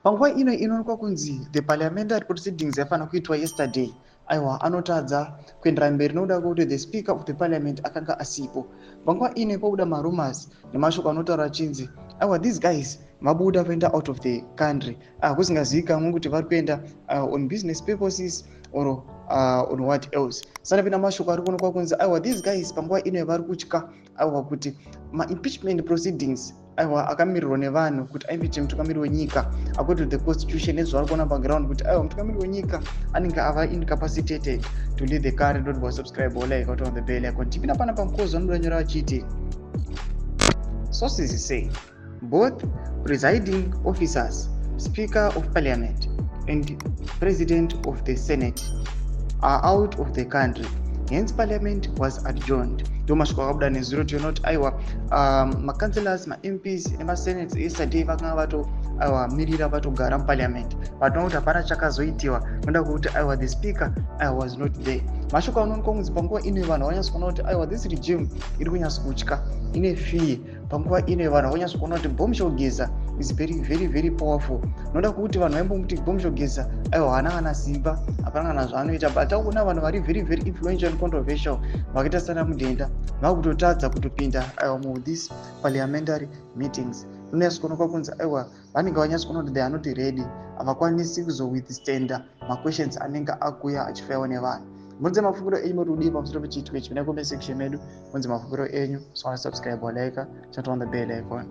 Panguva ino inoonekwa kunzi the parliamentary proceedings yaifanira kuitwa yesterday, aiwa, anotadza kuendera mberi nokuda kwekuti the speaker of the parliament akanga asipo. Panguva ino pabuda marumours nemashoko anotaura achinzi, aiwa, these guys vabuda vaenda out of the country, kusingazivikanwi kuti vari kuenda on business purposes or on what else. Sanapinda mashoko ari kuonekwa kunzi, aiwa, these guys panguva ino vari kutya, aiwa, kuti maimpeachment proceedings, aiwa, akamirirwa nevanhu kuti aimpeache mutungamiri wenyika according to the constitution, nezvavari kuona paground kuti, aiwa, mutungamiri wenyika anenge ava incapacitated to lead the country. Don't subscribe or like, on the bell icon. Tipinda pana pamukozi vanoda nyora vachiti, "Sources say both presiding officers, speaker of parliament and president of the senate, are out of the country, hence parliament was adjourned." Ndo mashoko akabuda nezuro. Tiona kuti, aiwa, macouncillors, maMPs nemasenates yesterday vakanga vato, aiwa, mirira, vatogara muparliament, but nokuti hapana chakazoitiwa noda kwekuti, aiwa, the speaker, aiwa, was not there. Mashoko anoonekwa kunzi panguva ino vanhu vanyatso kuona kuti, aiwa, this regime iri kunyatso kutya, ine fear. Panguva ino vanhu vanyatso kuona kuti Bombshell Geza is very, very, very powerful, noda kwekuti vanhu vaimbomuti Bombshell Geza, aiwa, haana kana simba, hapana kana zvaanoita, but takuona vanhu vari very, very influential and controversial vakaita sana Mudenda vakutotadza kutopinda, aiwa, muthis parliamentary meetings. Unonyatso kuonekwa kunzi, aiwa, vanenge vanyatso kuona kuti they are not ready, havakwanisi kuzowithstanda maquestions anenge akuya achifayiwa nevanhu. Munze mafungiro enyu, muri kudii pamusoro pechiitiko ichi? Muna comment section medu munze mafungiro enyu. So subscribe, like, turn on the bell icon.